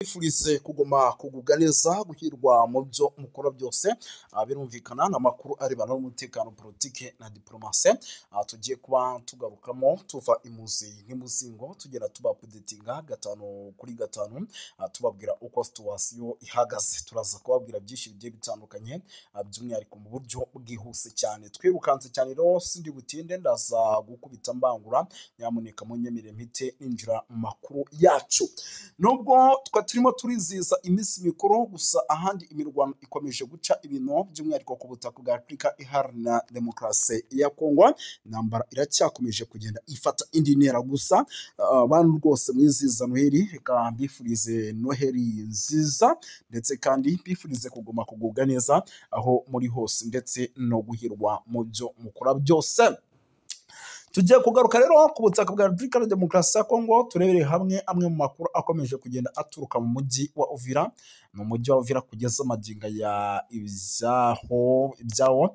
Mbifurize kuguma kugubwa neza, guhirwa mu byo mukora byose. Birumvikana ni amakuru arebana n'umutekano, politike na diplomasi tugiye kuba tugarukamo tuva imuzi nk'imuzingo, tugenda tubaupdatinga gatanu kuri gatanu, tubabwira uko situation ihagaze. Turaza kubabwira byinshi bigiye bitandukanye, by'umwihariko mu buryo bwihuse cyane, twirukanse cyane. Rero sindi butinde, ndaza gukubita mbangura, nyamuneka munyemere mpite ninjira mu makuru yacu. Nubwo twa turimo turizihiza iminsi mikuru, gusa ahandi imirwano ikomeje guca ibintu, by'umwihariko ku butaka bwa Repubulika Iharanira Demokarasi ya Kongo, intambara iracyakomeje kugenda ifata indi ntera. Gusa bantu rwose mwizihiza Noheli, reka mbifurize Noheli nziza, ndetse kandi mbifurize kuguma kugubwa neza aho muri hose, ndetse no guhirwa mu byo mukora byose. Tugiye kugaruka rero ku butaka bwa Repubulika ya Demokarasi ya Kongo, turebere hamwe amwe mu makuru akomeje kugenda aturuka mu mujyi wa Uvira. Ni umujyi wa Uvira kugeza magingo ya ibyawo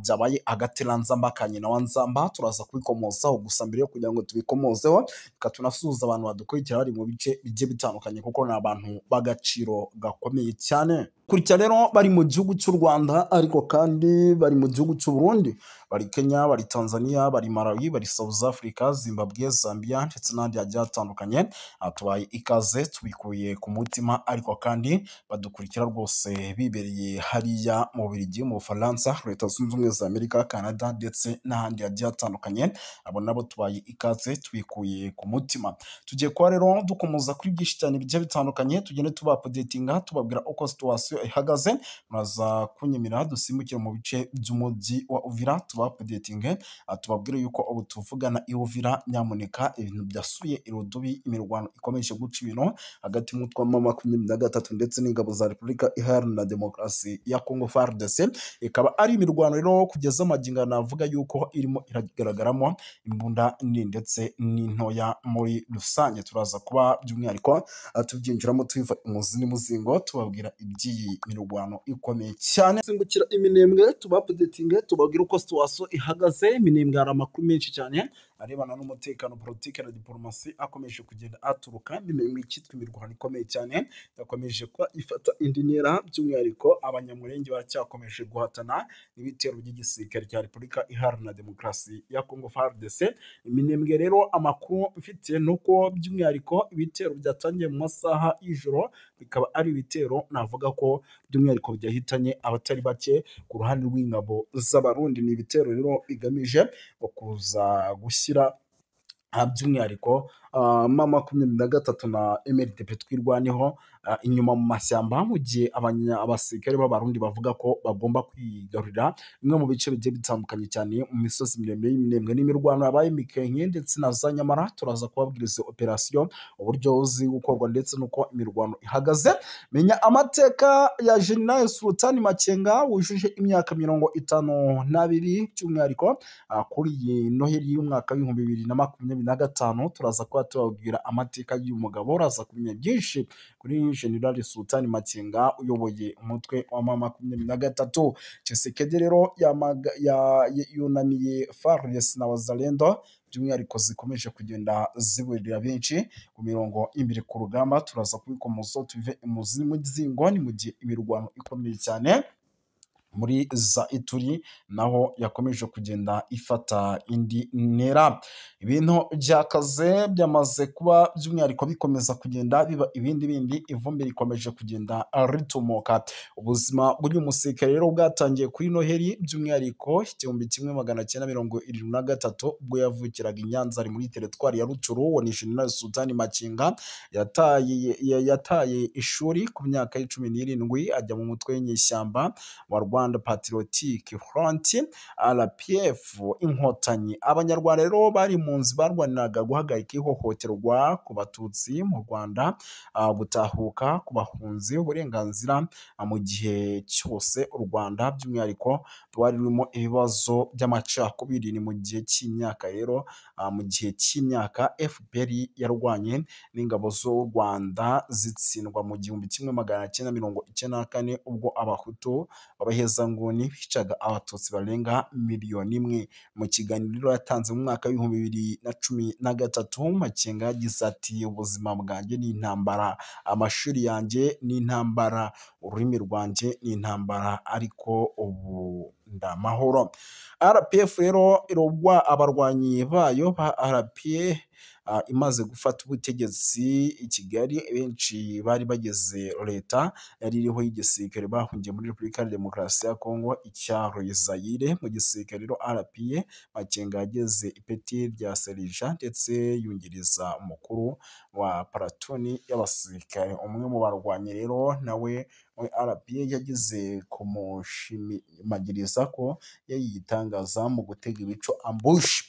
byabaye agateranzamba ka nyina wa Nzamba, turaza kubikomozaho. Gusa mbere yo kugira ngo tubikomozeho, reka tunasuhuza abantu badukurikira bari mu bice bigiye bitandukanye, kuko ni abantu b'agaciro gakomeye cyane. Kurikira rero bari mu gihugu cy'u Rwanda, ariko kandi bari mu gihugu cy'u Burundi, bari Kenya, bari Tanzania, bari Malawi, bari South Africa, Zimbabwe, Zambia ndetse n'ahandi hagiye hatandukanye. Tubaye ikaze tubikuye ku mutima, ariko kandi badukurikira rwose bibereye hariya mu Bubiligi, mu Bufaransa, Leta Zunze Ubumwe za Amerika, Canada ndetse n'ahandi hagiye hatandukanye. Abo nabo tubaye ikaze tubikuye ku mutima. Tugiye kuba rero dukomoza kuri byinshi cyane bigiye bitandukanye, tugende tubaupdatinga, tubabwira uko situation ihagaze. Muraza kunyemera dusimbukire mu bice by'umujyi wa Uvira, tubaupdatinge, tubabwire yuko ubu tuvugana i Uvira nyamuneka ibintu byasubiye irudubi, imirwano ikomeje guca ibintu hagati y'umutwe wa M23 ndetse n'ingabo za Repubulika Iharanira Demokarasi ya Kongo FARDC. Ikaba ari imirwano rero kugeza magingo navuga yuko irimo iragaragaramo imbunda nini ndetse n'intoya muri rusange. Turaza kuba by'umwihariko tubyinjiramo tubiva imuzi n'imuzingo, tubabwira iby'iyi mirwano ikomeye cyane. Simbukira iminembwe tubaupdatinge, tubabwira uko situation ihagaze. Iminembwe hari amakuru menshi cyane arebana n'umutekano, politike na diplomasi akomeje kugenda aturuka iminembwe. Icyitwa imirwano ikomeye cyane yakomeje kuba ifata indi ntera, by'umwihariko Abanyamulenge baracyakomeje guhatana n'ibitero by'igisirikare cya Repubulika Iharanira Demokarasi ya Kongo FARDC. Iminembwe rero amakuru mfite ni uko by'umwihariko ibitero byatangiye mu masaha y'ijoro, bikaba ari ibitero navuga ko by'umwihariko byahitanye abatari bake ku ruhande rw'ingabo z'Abarundi. Ni ibitero rero bigamije kuza gushyira by'umwihariko M23 na MRDP Twirwaneho inyuma mu mashyamba, mu gihe abasirikare b'Abarundi bavuga ko bagomba kwigarurira bimwe mu bice bigiye bitandukanye cyane mu misozi miremire y'iminembwe. N'imirwano yabaye Mikenke ndetse na za Nyamara, turaza kubabwira izo operasiyo uburyo ziri gukorwa ndetse n'uko imirwano ihagaze. Menya amateka ya General Sultani Makenga wujuje imyaka 52, by'umwihariko kuri iyi Noheli y'umwaka w'2025. Turaza kuba tubabwira amateka y'uyu mugabo, uraza kumenya byinshi kuri General Sultani Makenga uyoboye umutwe wa M23. Tshisekedi rero yunamiye FARDC na Wazalendo, by'umwihariko zikomeje kugenda ziburira benshi ku mirongo imbere ku rugamba. Turaza kubikomoza tuve imuzi muzingo. Ni mu gihe imirwano ikomeye cyane muri za Ituri naho yakomeje kugenda ifata indi ntera. Ibintu byakaze byamaze kuba by'umwihariko bikomeza kugenda biba ibindi bindi, ivumbi rikomeje kugenda ritumuka. Ubuzima bw'uyu musirikare rero bwatangiye kuri Noheli, by'umwihariko 1973, ubwo yavukiraga i Nyanza ari muri teritwari ya Rutshuru. Uwo ni General Sultani Makenga. Yataye ishuri ku myaka 17, ajya mu mutwe w'inyeshyamba wa Rwanda Patriotic Front, RPF Inkotanyi. Abanyarwanda rero bari mu nzu barwaniraga guhagarika ihohoterwa ku Batutsi mu Rwanda, gutahuka ku bahunzi, uburenganzira mu gihe cyose u Rwanda by'umwihariko rwari rurimo ibibazo by'amacakubiri. Ni mu gihe cy'imyaka rero, mu gihe cy'imyaka FPR yarwanye n'ingabo z'u Rwanda zitsindwa mu 1994, ubwo Abahutu b'abaheza b'abahezanguni bicaga abatutsi barenga 1 miliyoni. Mu kiganiro yatanze mu mwaka w'2013, Makenga yagize ati: "Ubuzima bwanjye ni intambara, amashuri yanjye ni intambara, ururimi rwanjye ni intambara, ariko ubu ndamahoro." RPF rero irogwa abarwanyi bayo ba RPA imaze gufata ubutegetsi i Kigali, benshi bari bageze leta yari iriho y'igisirikare bahungiye muri Repubulika ya Demokarasi ya Kongo, icyaro Zaire. Mu gisirikare rero RPA, Makenga yageze ipeti rya serija ndetse yungiriza umukuru wa platoon y'abasirikare. Umwe mu barwanyi rero nawe muri RPA yagize kumushimagiriza ko yari igitangaza mu gutega ibico, ambush.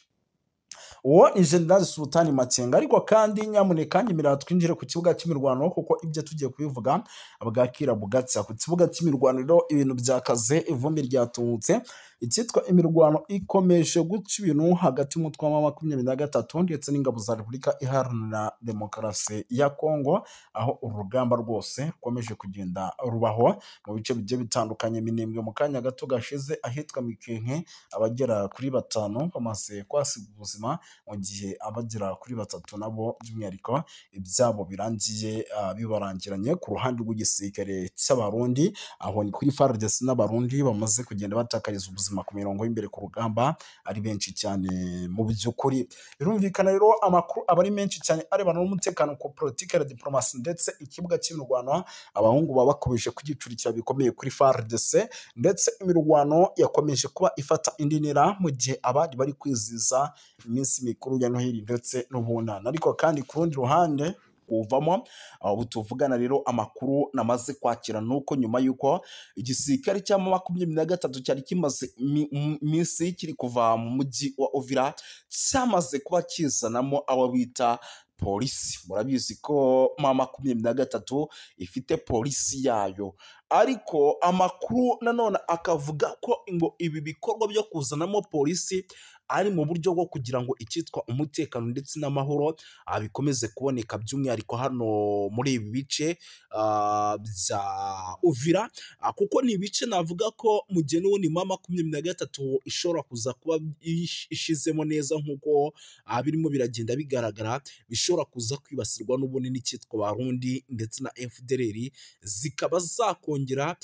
Uwo ni General Sultani Makenga. Ariko kandi nyamuneka nyemerera twinjire ku kibuga cy'imirwano, kuko ibyo tugiye kubivuga bwakira bugacya. Ku kibuga cy'imirwano rero ibintu byakaze, ivumbi ryatumutse. Icyitwa imirwano ikomeje guca ibintu hagati y'umutwe wa 23 ndetse n'ingabo za Repubulika Iharanira Demokarasi ya Kongo, aho uru rugamba rwose rukomeje kugenda rubaho mu bice bigiye bitandukanye. Minembwe, mu kanya gato gashize, ahitwa Mikenke, abagera kuri 5 bamaze kwasiga ubuzima, mu gihe abagera kuri 3 nabo by'umwihariko ibyabo birangiye bibarangiranye ku ruhande rw'igisirikare cy'Abarundi. Aho ni kuri FARDC n'Abarundi bamaze kugenda batakariza ubuzima ku mirongo y'imbere ku rugamba ari benshi cyane. Mu by'ukuri birumvikana rero, amakuru aba ari menshi cyane arebana n'umutekano, ku politiki ya diplomasi, ndetse ikibuga cy'imirwano abahungu baba bakomeje kugicurikira bikomeye kuri FARDC, ndetse imirwano yakomeje kuba ifata indi ntera mu gihe abandi bari kwizihiza iminsi mikuru ya Noheli ndetse n'Ubunani. Ariko kandi ku rundi ruhande kuvamo ubu tuvugana rero, amakuru namaze kwakira nuko nyuma y'uko igisirikare cya 23 cyari kimaze iminsi kiri kuva mu mujyi wa Uvira, cyamaze kuba kizanamo abo bita polisi. Murabizi ko M23 ifite polisi yayo, ariko amakuru nanone akavuga ko ngo ibi bikorwa byo kuzanamo polisi ari mu buryo bwo kugira ngo icyitwa umutekano ndetse n'amahoro bikomeze kuboneka, by'umwihariko hano muri ibi bice bya Uvira, kuko ni ibice navuga ko mu gihe n'ubundi M23 ishobora kuza kuba ishizemo neza nk'uko birimo biragenda bigaragara, bishobora kuza kwibasirwa n'ubundi n'icyitwa Barundi ndetse na FDLR, zikaba zakongera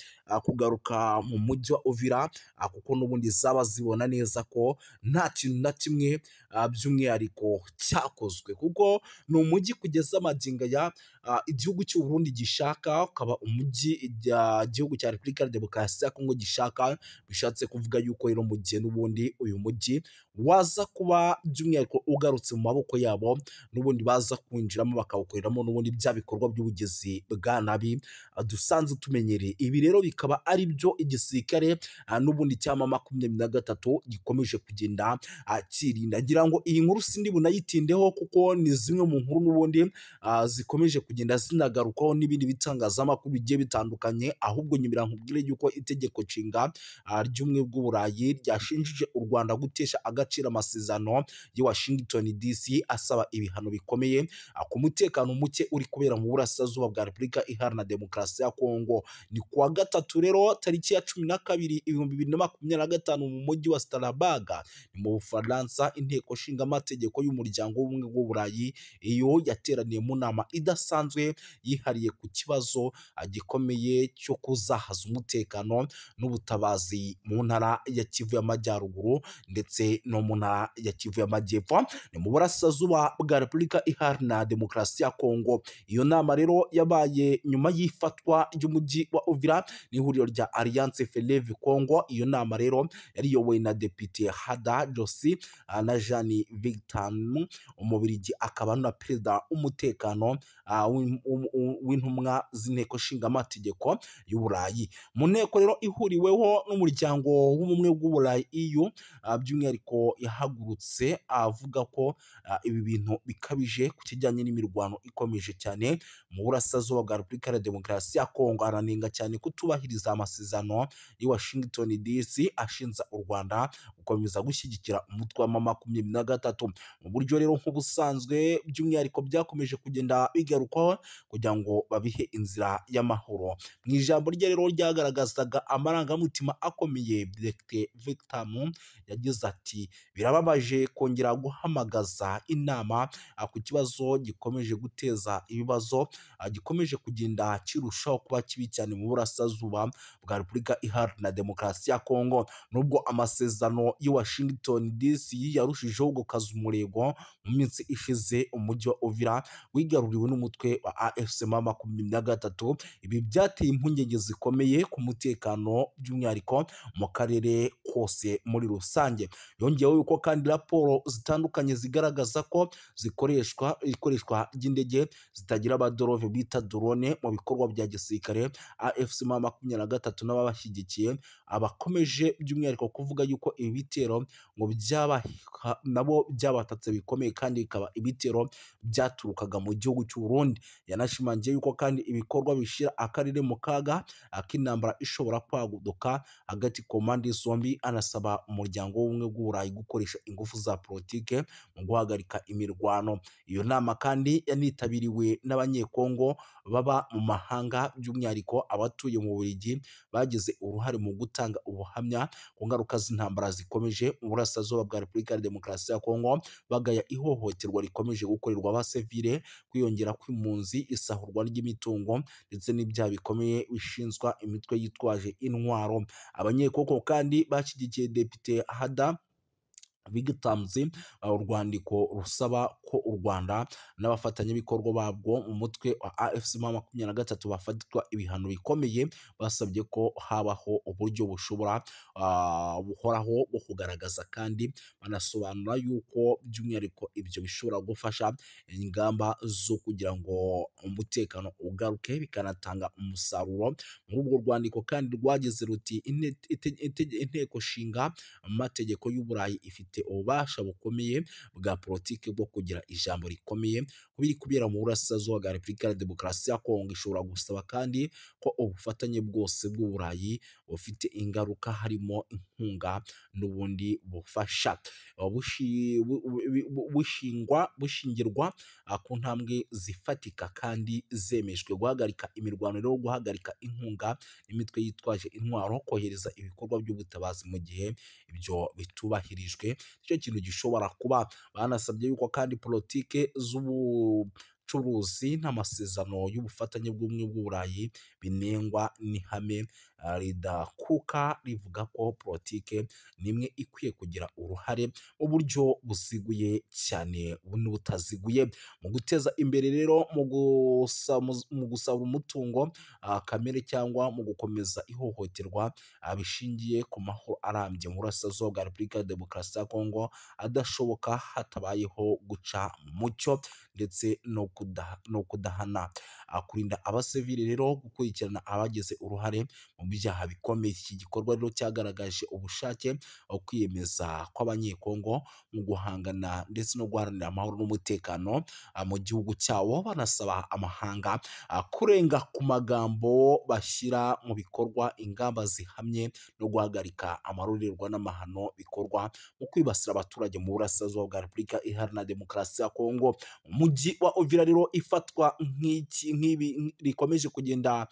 kugaruka mu mujyi wa Uvira, kuko n'ubundi zaba zibona neza ko nta kintu na kimwe by'umwihariko cyakozwe, kuko ni umujyi kugeza magingo aya igihugu cy'u Burundi gishaka, ukaba umujyi igihugu cya Repubulika ya Demokarasi ya Kongo gishaka. Bishatse kuvuga yuko rero mu gihe n'ubundi uyu mujyi waza kuba by'umwihariko ugarutse mu maboko yabo, n'ubundi baza kwinjiramo bakawukoreramo n'ubundi bya bikorwa by'ubugizi bwa nabi dusanzwe tumenyereye. Ibi rero bikaba ari byo igisirikare n'ubundi cya M23 gikomeje kugenda kirinda. Ngira ngo iyi nkuru sindi bunayitindeho, kuko ni zimwe mu nkuru n'ubundi zikomeje kugenda zinagarukaho n'ibindi bitangazamakuru bigiye bitandukanye. Ahubwo nyumira nkubwire yuko itegeko nshinga ry'ubumwe bw'Uburayi ryashinjije u Rwanda gutesha agaciro amasezerano y'i Washington DC asaba ibihano bikomeye ku mutekano muke uri kubera mu burasirazuba bwa Repubulika Iharanira Demokarasi ya Kongo. Ni kuwa gatatu rero tariki ya 12 2025 mu mujyi wa Strasbourg, ni mu Bufaransa, inteko nshingamategeko y'umuryango w'ubumwe bw'Uburayi iyo yateraniye mu nama idasanzwe yihariye ku kibazo gikomeye cyo kuzahaza umutekano n'ubutabazi mu ntara ya Kivu y'Amajyaruguru ndetse no mu ntara ya Kivu y'Amajyepfo, ni mu burasirazuba bwa Repubulika Iharanira Demokarasi ya Kongo. Iyo nama rero yabaye nyuma y'ifatwa ry'umujyi wa Uvira n'ihuriro rya Alliance Fleuve Congo. Iyo nama rero yari iyobowe na Depite Hada Josi na Jean Victor, Umubirigi akaba na perezida w'umutekano w'intumwa z'inteko nshingamategeko y'Uburayi. Mu nteko rero ihuriweho n'umuryango w'ubumwe bw'Uburayi EU, by'umwihariko by'umwihariko yahagurutse avuga ko ibi bintu bikabije ku kijyanye n'imirwano ikomeje cyane mu burasirazuba bwa Repubulika ya Demokarasi ya Kongo. Aranenga cyane kutubahiriza amasezerano y'i Washington DC ashinja u Rwanda gukomeza gushyigikira umutwe wa M23 mu buryo rero nk'ubusanzwe, by'umwihariko byakomeje kugenda bigarukwaho kugira ngo babihe inzira y'amahoro. Mu ijambo rye rero ryagaragazaga amarangamutima akomeye, Dr Victor yagize ati: birababaje kongera guhamagaza inama ku kibazo gikomeje guteza ibibazo, gikomeje kugenda kirushaho kuba kibi cyane mu burasirazuba bwa Repubulika Iharanira Demokarasi ya Kongo. Nubwo amasezerano y'i Washington DC yarushijeho gukaza umurego mu minsi ishize, umujyi wa Uvira wigaruriwe n'umutwe wa AFC M23. Ibi byateye impungenge zikomeye ku mutekano, by'umwihariko mu karere kose muri rusange. Yongeyeho yuko kandi raporo zitandukanye zigaragaza ko zikoreshwa ikoreshwa ry'indege zitagira abadorove bita drone mu bikorwa bya gisirikare. AFC M23 n'ababashyigikiye abakomeje by'umwihariko kuvuga yuko ibi bitero ngo byaba nabo byabatatse bikomeye, kandi bikaba ibitero byaturukaga mu gihugu cy'u Burundi. Yanashimangiye yuko kandi ibikorwa bishyira akarere mu kaga k'intambara ishobora kwaguduka hagati ku mpande zombi. Anasaba umuryango w'ubumwe bw'Uburayi gukoresha ingufu za politike mu guhagarika imirwano. Iyo nama kandi yanitabiriwe n'Abanyekongo baba mu mahanga, by'umwihariko abatuye mu Bubiligi, bagize uruhare mu gutanga ubuhamya ku ngaruka z'intambara zikomeje mu burasirazuba bwa Repubulika ya Demokarasi ya Kongo, bagaya ihohoterwa rikomeje gukorerwa abasivile, kwiyongera kw'impunzi, isahurwa ry'imitungo ndetse n'ibyaha bikomeye bishinzwa imitwe yitwaje intwaro. Abanyekongo kandi bashyigikiye Depite Hada Bigitamzi urwandiko rusaba ko u Rwanda n'abafatanyabikorwa babwo mu mutwe wa AFC M23 bafatirwa ibihano bikomeye. Basabye ko habaho uburyo bushobora buhoraho bwo kugaragaza, kandi banasobanura yuko by'umwihariko ibyo bishobora gufasha ingamba zo kugira ngo umutekano ugaruke, bikanatanga umusaruro. Muri urwo rwandiko kandi rwagize ruti: inteko nshinga amategeko y'Uburayi ifite ububasha bukomeye bwa politiki bwo kugira ijambo rikomeye ku biri kubera mu burasirazuba bwa Repubulika ya Demokarasi ya Kongo. Ishobora gusaba kandi ko ubufatanye bwose bw'Uburayi bufite ingaruka, harimo inkunga n'ubundi bufasha, bushingirwa ku ntambwe zifatika kandi zemejwe: guhagarika imirwano rero, guhagarika inkunga n'imitwe yitwaje intwaro, kohereza ibikorwa by'ubutabazi mu gihe ibyo bitubahirijwe. Nicyo kintu gishobora kuba. Banasabye yuko kandi politike z'ubucuruzi n'amasezerano y'ubufatanye bw'ubumwe bw'Uburayi binengwa n'ihame ridakuka rivuga ko politike nimwe ikwiye kugira uruhare mu buryo buziguye cyane n'ubutaziguye mu guteza imbere rero mu gusaba umutungo kamere cyangwa mu gukomeza ihohoterwa bishingiye ku mahoro arambye mu burasirazuba bwa Repubulika ya Demokarasi ya Kongo adashoboka hatabayeho guca mucyo ndetse no kudahana, kurinda abasivili rero, gukurikirana abagize uruhare mu byaha bikomeye. Iki gikorwa rero cyagaragaje ubushake kwiyemeza kw'Abanyekongo mu guhangana ndetse no guharanira amahoro n'umutekano mu gihugu cyabo, banasaba amahanga kurenga ku magambo bashyira mu bikorwa ingamba zihamye no guhagarika amarorerwa n'amahano bikorwa mu kwibasira abaturage mu burasirazuba bwa Repubulika Iharanira Demokarasi ya Kongo. Umujyi wa Uvira rero ifatwa nk'iki nk'ibi rikomeje kugenda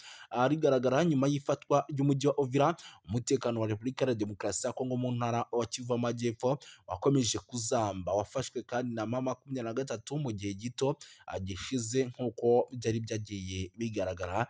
rigaragara nyuma y'ifatwa ry'umujyi wa Uvira. Umutekano wa Repubulika ya Demokarasi ya Kongo mu ntara wa Kivu Amajyepfo wakomeje kuzamba, wafashwe kandi na M23 mu gihe gito gishize nk'uko byari byagiye bigaragara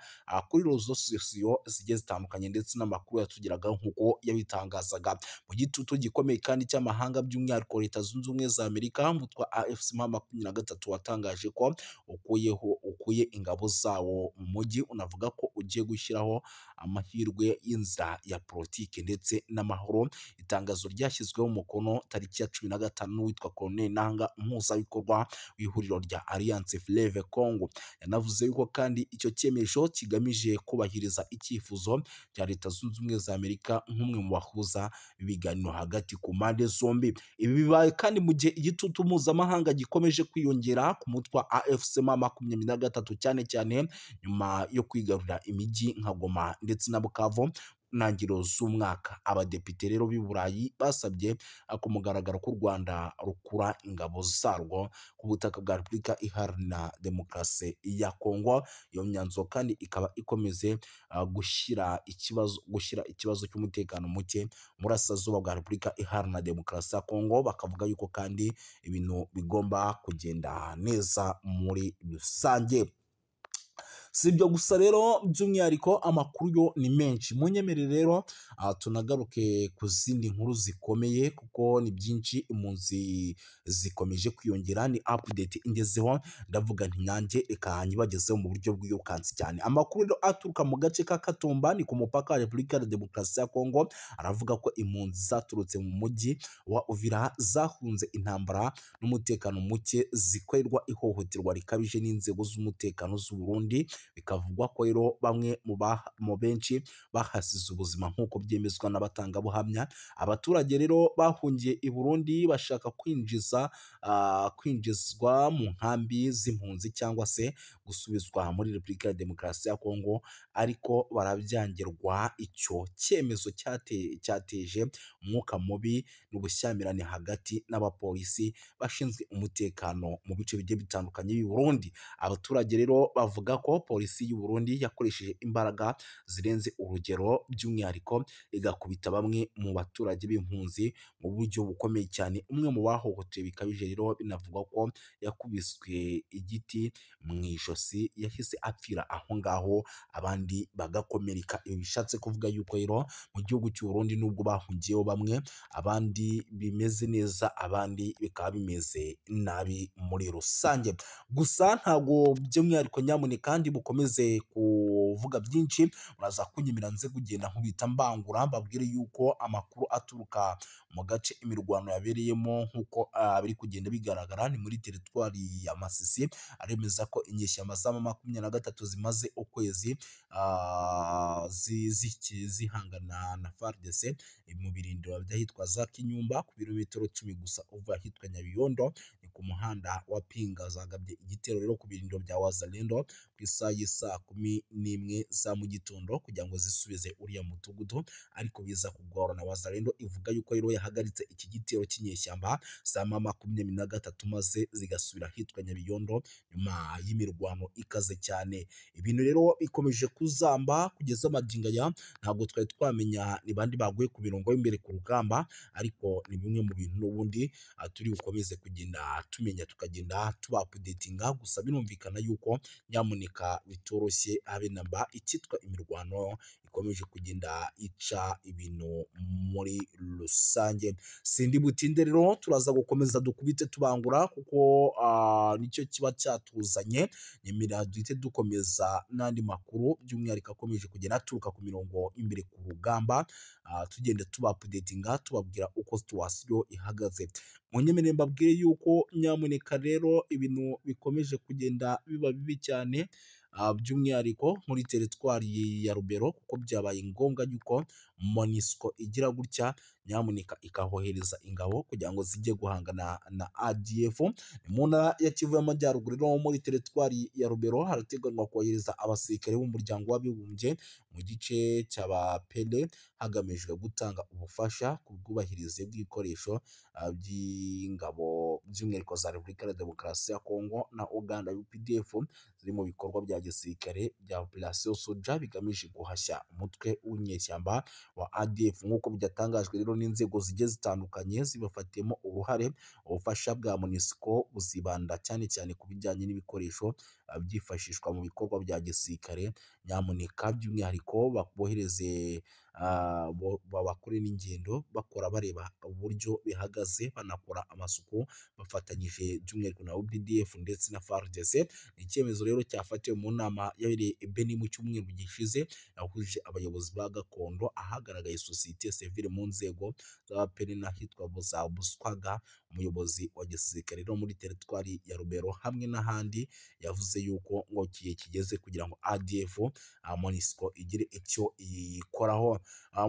kuri rezo sosiyo zigiye zitandukanye ndetse n'amakuru yatugeraga nk'uko yabitangazaga. Mu gitutu gikomeye kandi cy'amahanga, by'umwihariko Leta Zunze Ubumwe za Amerika, umutwe wa AFC M23 watangaje ko ukuye ingabo ingabo zawo mu mujyi, unavuga ko ugiye gushyiraho amahirwe y'inzira ya politiki ndetse n'amahoro. Itangazo ryashyizweho umukono tariki ya 15 n'uwitwa Colonel Nanga, umuhuzabikorwa w'ihuriro rya Alliance Fleuve Congo. Yanavuze yuko kandi icyo cyemezo kigamije kubahiriza icyifuzo cya Leta Zunze Ubumwe za Amerika nk'umwe mu bahuza ibiganiro hagati ku mpande zombi. Ibi bibaye kandi mu gihe igitutu mpuzamahanga gikomeje kwiyongera ku mutwe wa AFC M23, cyane cyane nyuma yo kwigarurira imijyi nka Goma ndetse na Bukavu ntangiriro z'umwaka. Abadepite rero b'i Burayi basabye ku mugaragaro ko u Rwanda rukura ingabo zarwo ku butaka bwa Repubulika Iharanira Demokarasi ya Kongo. Iyo myanzuro kandi ikaba ikomeze gushyira ikibazo cy'umutekano muke mu burasirazuba bwa Repubulika Iharanira Demokarasi ya Kongo, bakavuga yuko kandi ibintu bigomba kugenda neza muri rusange. Si ibyo gusa rero, by'umwihariko amakuru yo ni menshi. Munyemerere rero tunagaruke ku zindi nkuru zikomeye kuko ni byinshi, impunzi zikomeje kwiyongera. Ni update ingezeho, ndavuga nti nanjye reka nyibagezeho mu buryo bwirukansi cyane. Amakuru rero aturuka mu gace ka Katumba, ni ku mupaka wa Repubulika ya Demokarasi ya Kongo, aravuga ko impunzi zaturutse mu mujyi wa Uvira zahunze intambara n'umutekano muke, zikorerwa ihohoterwa rikabije n'inzego z'umutekano z'u Burundi. Bikavugwa ko rero bamwe mu benshi bahasize ubuzima nk'uko byemezwa n'abatangabuhamya. Abaturage rero bahungiye i Burundi bashaka kwinjizwa mu nkambi z'impunzi cyangwa se gusubizwa muri Repubulika ya Demokarasi ya Kongo, ariko barabyangirwa. Icyo cyemezo cyateje umwuka mubi n'ubushyamirane hagati n'abapolisi bashinzwe umutekano mu bice bigiye bitandukanye by'i Burundi. Abaturage rero bavuga ko polisi y'u Burundi yakoresheje imbaraga zirenze urugero, by'umwihariko igakubita bamwe mu baturage b'impunzi mu buryo bukomeye cyane. Umwe mu bahohotewe bikabije rero binavugwa ko yakubiswe igiti mu ijosi, yahise apfira aho ngaho, abandi bagakomereka. Ibi bishatse kuvuga yuko rero mu gihugu cy'u Burundi nubwo bahungiyeho bamwe, abandi bimeze neza, abandi bikaba bimeze nabi muri rusange. Gusa ntabwo by'umwihariko nyamuneka ndi bukomeze kuvuga byinshi, muraza kunyemera nze kugenda nkubita mbangura mbabwire yuko amakuru aturuka mu gace imirwano yabereyemo nk'uko biri kugenda bigaragara ni muri teritwari ya Masisi, aremeza ko inyeshyamba za M23 zimaze ukwezi zihangana na FARDC mu birindiro by'ahitwa za Kinyumba ku birometero 10 gusa uva ahitwa Nyabiyondo, ni ku muhanda wa Pinga. Zagabye igitero rero ku birindiro bya Wazalendo ku isaha y'isaa 11 za mu gitondo kugira ngo zisubize uriya mudugudu, ariko biza kugorana. Wazalendo ivuga yuko rero yahagaritse iki gitero cy'inyeshyamba za M23 maze zigasubira ahitwa Nyabiyondo nyuma y'imirwano ikaze cyane. Ibintu rero bikomeje kuzamba kugeza magingo aya, ntabwo twari twamenya ni bandi baguye ku mirongo y'imbere ku rugamba, ariko ni bimwe mu bintu n'ubundi turi bukomeze kugenda tumenya, tukagenda tuba-updatinga. Gusa birumvikana yuko nyamuneka bitoroshye habe namba, icyitwa imirwano ikomeje kugenda ica ibintu muri rusange. Sindi butinde rero, turaza gukomeza dukubite tubangura kuko nicyo kiba cyatuzanye. Nyemera duhite dukomeza n'andi makuru by'umwihariko akomeje kugenda aturuka ku mirongo imbere ku rugamba, tugenda tuba-updatinga tubabwira uko situation ihagaze. Munyemerere mbabwire yuko nyamuneka rero ibintu bikomeje kugenda biba bibi cyane, by'umwihariko muri teritwari ya Rubero, kuko byabaye ngombwa yuko MONUSCO igira gutya nyamuneka ikahohereza ingabo kugira ngo zijye guhangana na ADF. Mu ntara ya Kivu y'Amajyaruguru rero muri teritwari ya Rubero harateganywa kohereza abasirikare b'umuryango w'abibumbye mu gice cy'Abapele, hagamijwe gutanga ubufasha ku bwubahirize bw'ibikoresho by'ingabo by'umwihariko za Repubulika ya Demokarasi ya Kongo na Uganda UPDF ziri mu bikorwa bya gisirikare bya Operation Soja bigamije guhashya umutwe w'inyeshyamba wa ADF, nk'uko byatangajwe rero n'inzego zigiye zitandukanye zibafatiyemo uruhare. Ubufasha bwa MONUSCO buzibanda cyane cyane ku bijyanye n'ibikoresho byifashishwa mu bikorwa bya gisirikare, nyamuneka by'umwihariko bohereze bakore n'ingendo bakora bareba uburyo bihagaze, banakora amasuku bafatanyije by'umwihariko na UPDF ndetse na FARDC. Ni icyemezo rero cyafatiwe mu nama yabereye i Beni mu cyumweru gishize, yahuje abayobozi ba gakondo, ahagaragaye sosiyete sivile mu nzego z'abapeni n'ahitwa za Buswaga, umuyobozi wa gisirikare no muri teritwari ya Rubero hamwe n'ahandi, yavuze yuko ngo igihe kigeze kugira ngo ADF MONUSCO igire icyo iyikoraho.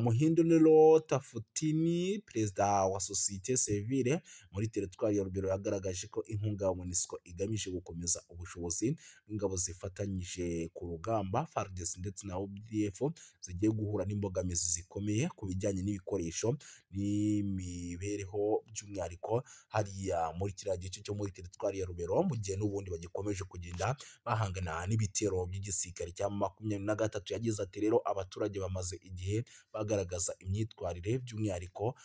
Muhindo Nero Tafutini, perezida wa sosiyete sivile muri teritwari ya Rubero, yagaragaje ko inkunga ya MONUSCO igamije gukomeza ubushobozi bw'ingabo zifatanyije ku rugamba FARDC ndetse na UPDF zigiye guhura n'imbogamizi zikomeye ku bijyanye n'ibikoresho n'imibereho, by'umwihariko hariya muri kiriya gice cyo muri teritwari ya Rubero, mu gihe n'ubundi bagikomeje kugenda bahangana n'ibitero by'igisirikare cya 23. Yagize ati rero abaturage bamaze igihe bagaragaza imyitwarire by'umwihariko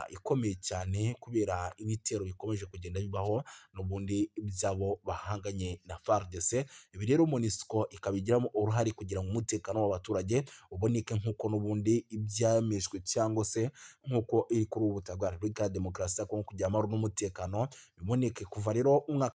ikomeye cyane kubera ibitero bikomeje kugenda bibaho n'ubundi by'abo bahanganye na FARDC. Ibi rero MONUSCO ikabigiramo uruhare kugira ngo umutekano w'abaturage uboneke nk'uko n'ubundi ibyemejwe cyangwa se nk'uko iri kuri ubu butaka bwa Repubulika ya Demokarasi ya Kongo, kugira amahoro n'umutekano biboneke kuva rero umwaka